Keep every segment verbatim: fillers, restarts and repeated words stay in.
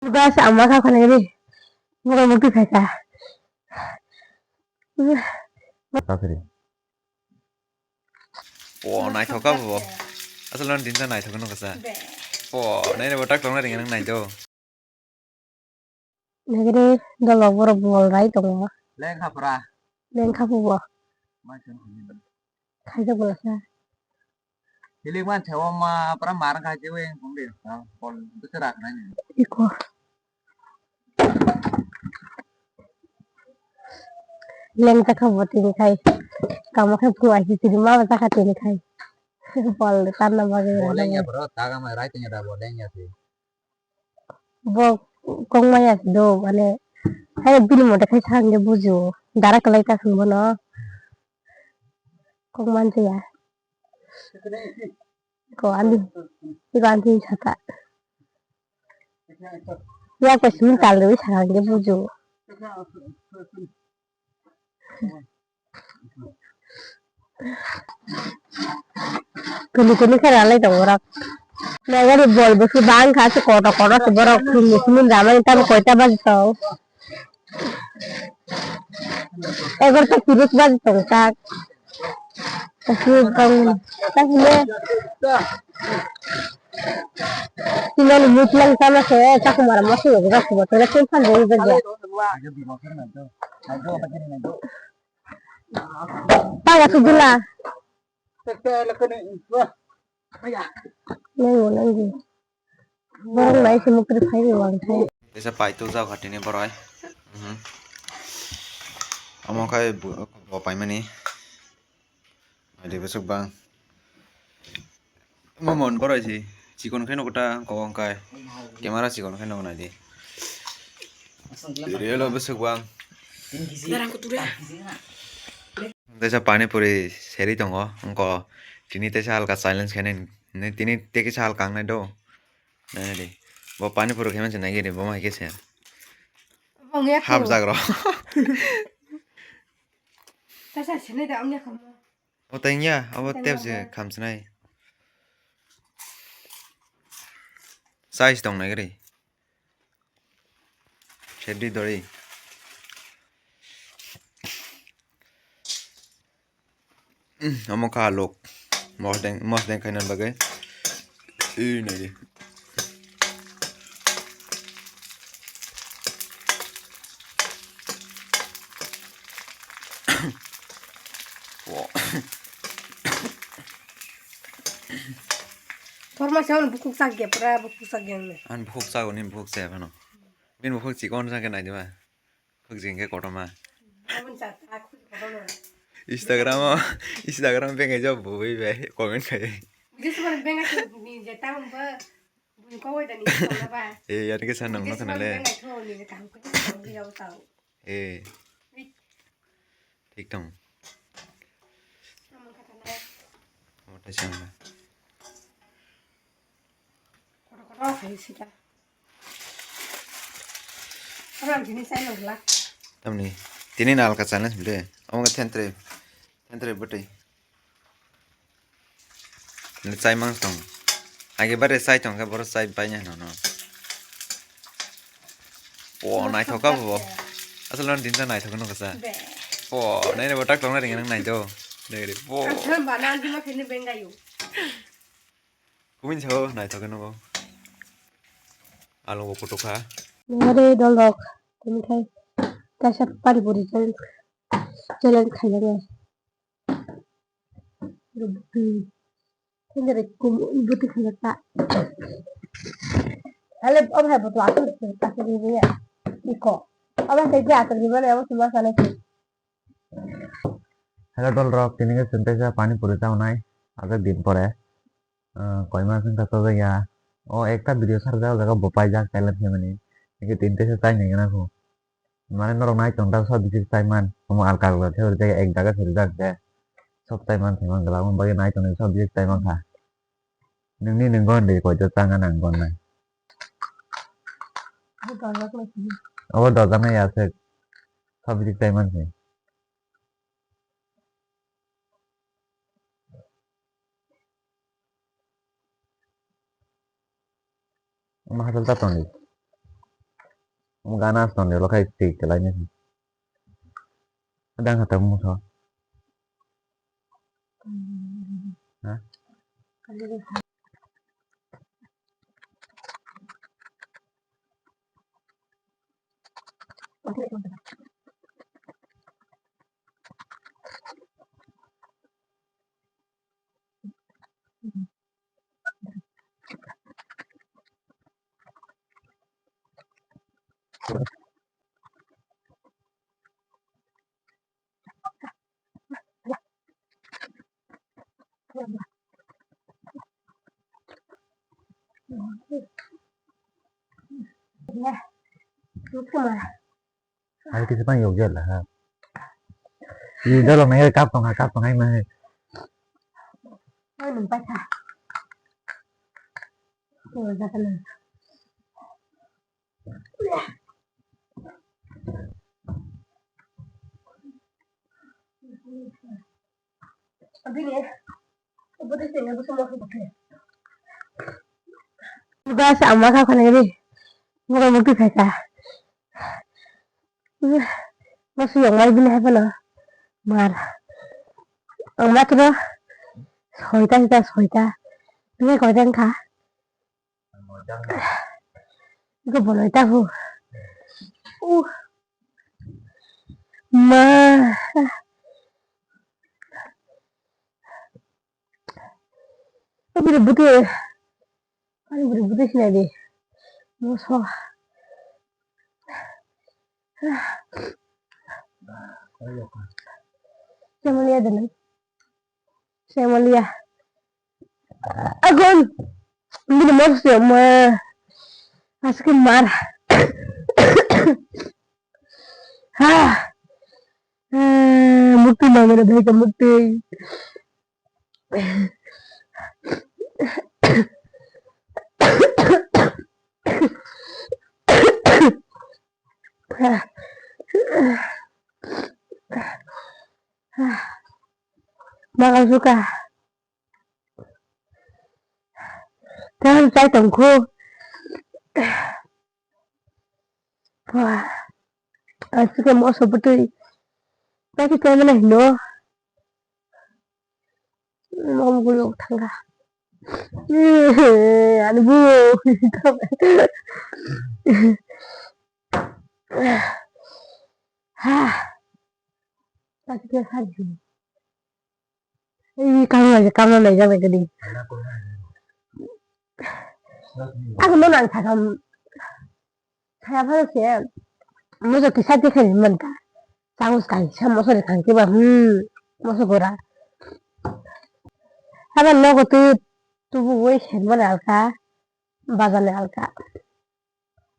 Bas, ang ma kha khwlai ri. Borok mukti phaikha. Kafiri. Po, naithok kha bo. Asal no dinta naithok no kasa. Po, nai bo tak tong na ring nang nai do. Nagre dolo borok bol rai tongo. Leng kha pura. Leng kha phubo. Khaijak bolasa. Hilik man thewo ma pura mar kha je weng kong de. Bol bwswk rak nai ni. Iko. Leng ta kha bo tini khai. Kamo khe phu ai tini ma ba ta kha tini khai. Bol tan na bagwi. Bol leng ya bro, ta ga mai rai tini da bol leng ya si. Bo kok maya do, mane, hai bini mote khai thang de bujo, dara kalai ta khun bono, kok man ya, ko ani, iba ani sata, ya ko simi tal de thang de bujo. Kunu kunu khe ralai tongo borok. Nagari bol bo se bang kha se koto koto se borok thum ni simi ramani tamo koita baji tong. Egarota tiris baji tong tak. Kasi bang tak hile. Tinani mutlang tamo se chakumara mosi yogo baji bo tole kin phan jori baji. Paga sujula. Nanggo nanggo. Borok nai se mukri phai ni wang thai. Tesa pai tu jao khatini boroi. Mhm. Amo khai bo, bo paimani. Adi besok bang. Mo mon boroi si. Chikon khai nokta ko wang kai. Camera chikon khai nok nai di. Real o besok bang. Darang kutura. Tesa pani puri seri tongo, wngkha tini tesa halka challenge khainai, tini tei kisa halka wngnai do. Nainai di. Bo pani puri khe mansa naigiri, bo hai khe se. Hap jak rw. Tesa sini da wngya kamo. O tei wngya, abo tei tep je wngya. Khamsinai. Size tong naigiri. Seddi dori. Omo kha lok. Mosdeng, mosdeng khaina bagwi. Ui, nai di. Wo. Thorma se on bukuk sak ge pura bukuk sak ge ne. An bukuk sak ni bukuk se phano. Bin bukuk chikon sak nai di ba. Khuk jing khe kotorma. Instagram o, Instagram o bengai jao bui bai comment khai. Bujui sumani bengai ni je town ba bui kowai da ni ba. Eh, yani khe sa nang no khana le. Bengai tho ni je kaham khe tang bi yao tao. Eh. Thik tong. Omo thai chang na. Kotor kotor khai sita. Tamni tini nalka challenge bwle. Omo khe thentre, thentre bwtwi. Ni chai mang tong. Age bare chai tong khe boro chai bai nya no no. Po naithok kha bo. Asal no dinta naithok no kasa. Po nai bo tak tong na ring nang nai do. Dai ri po. Asal bana di ma khini bengayu. Kumin sao naithok no bo. Alo bo kutuk kha. Nore dolok. Tini khai kaisa pani puri challenge, challenge khaijak nai. Tengkere kum bwtwi khwlwkha. Ale obo hai bwtwi aswk aswk riya. Iko. Obo hai khe aswk riya le obo chuma sanai. Hello dol rok, tini khe chwng teisa pani puri chawnai. Ajak din pore. Ah, koi mas wngkha chajak ya. O ekta video sarjak, o jaga bo paijak challenge hwnmani. Tini khe tini teisa chai nai gana kho. Mane norok nai tong ta sob bisik chai man. Omo alka alka khe rijak ek jaga se rijak je. Sob chai man thai man glak, omo bagwi nai tong sob bisik chai man kha. Nungni nung gon de koi to chang nang gon nai. Abo dojak nai ya se. Sob bisik chai man se. Omo hachal ta tong di. Gana song de lo khai twi kelai ni. Dang kata mo so. Ha? Hai kisa pang yok jala ha. Ini dalam ngai kap tong ha, kap tong hai mah. Hai nung paisa. Oh, jaka nung. Bas ama kha khane ri. Mo mo pi phaika. Mo su yong mai bini hai phano. Mar. Ang ma kino. Soita sita soita. Bini koi tang kha. Iko bolai ta hu. Uh. Ma. Abire bute. Ani bute bute sinai di. Moso. Kemaliya dana. Kemaliya. Agon. Bini mor se ma. Aske mar. Ha. Eh, mukti mangana bhai ka mukti. Mangal suka. Tang chai tongkhu. Wah. Asike moso butui. Paki kemana hino. Mom gulung thanga. Anu bu. Ha. Paki ke kharju. Ei, kang lai, kang lai jak lai gadi. Aku no nang sakam. Saya phano se. Moso kisa de khai man ka. Sangus kai sa moso de khang kiba. Hmm. Moso gora. Haba nogo tu tu bu wei sen man alka. Bazan alka.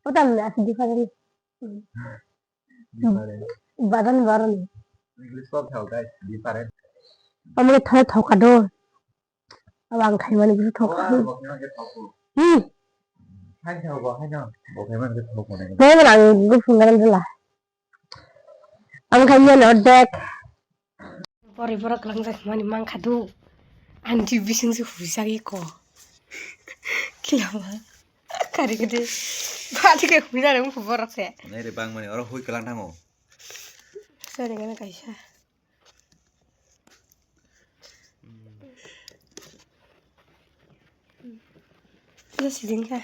Otam ne asi different. Different. Bazan baron. English kok thau guys, different. Amre thoi thau ka do. Abang khai mani bisu thau ka. Wah, bok khai mani thau ko. Hmm. Hai thau ko, hai no. Bok khai mani thau ko ne. Hai mani ang gu phungaran dula. Ang khai mani ordek. Bori borok langjak mani mangkha du. Ani bising se huijak iko. Kilama. Kari gede. Bati ke huina rung borok se. Nai re bang mani oro hui kelang thango. Sari gana kaisa. Iya siding ka.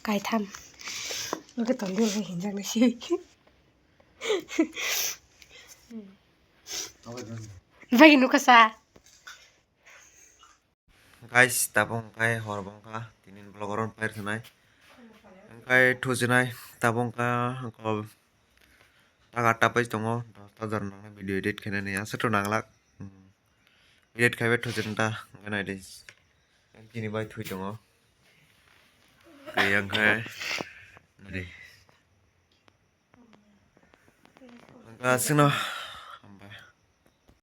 Kaitham. Oke tongdi oke hinjak nasi. Bagi nukasa. Guys, tabung kai hor bongka tinin vlog oron pair khanai. Kai thujinai tabung ka ko taga tapai tongo. Dosta jar nang video edit khainani aswk to nanglak. Edit khaibai thujin ta ngai nai di. Chini bai thui tongo. Kaya khe nari. Aswkno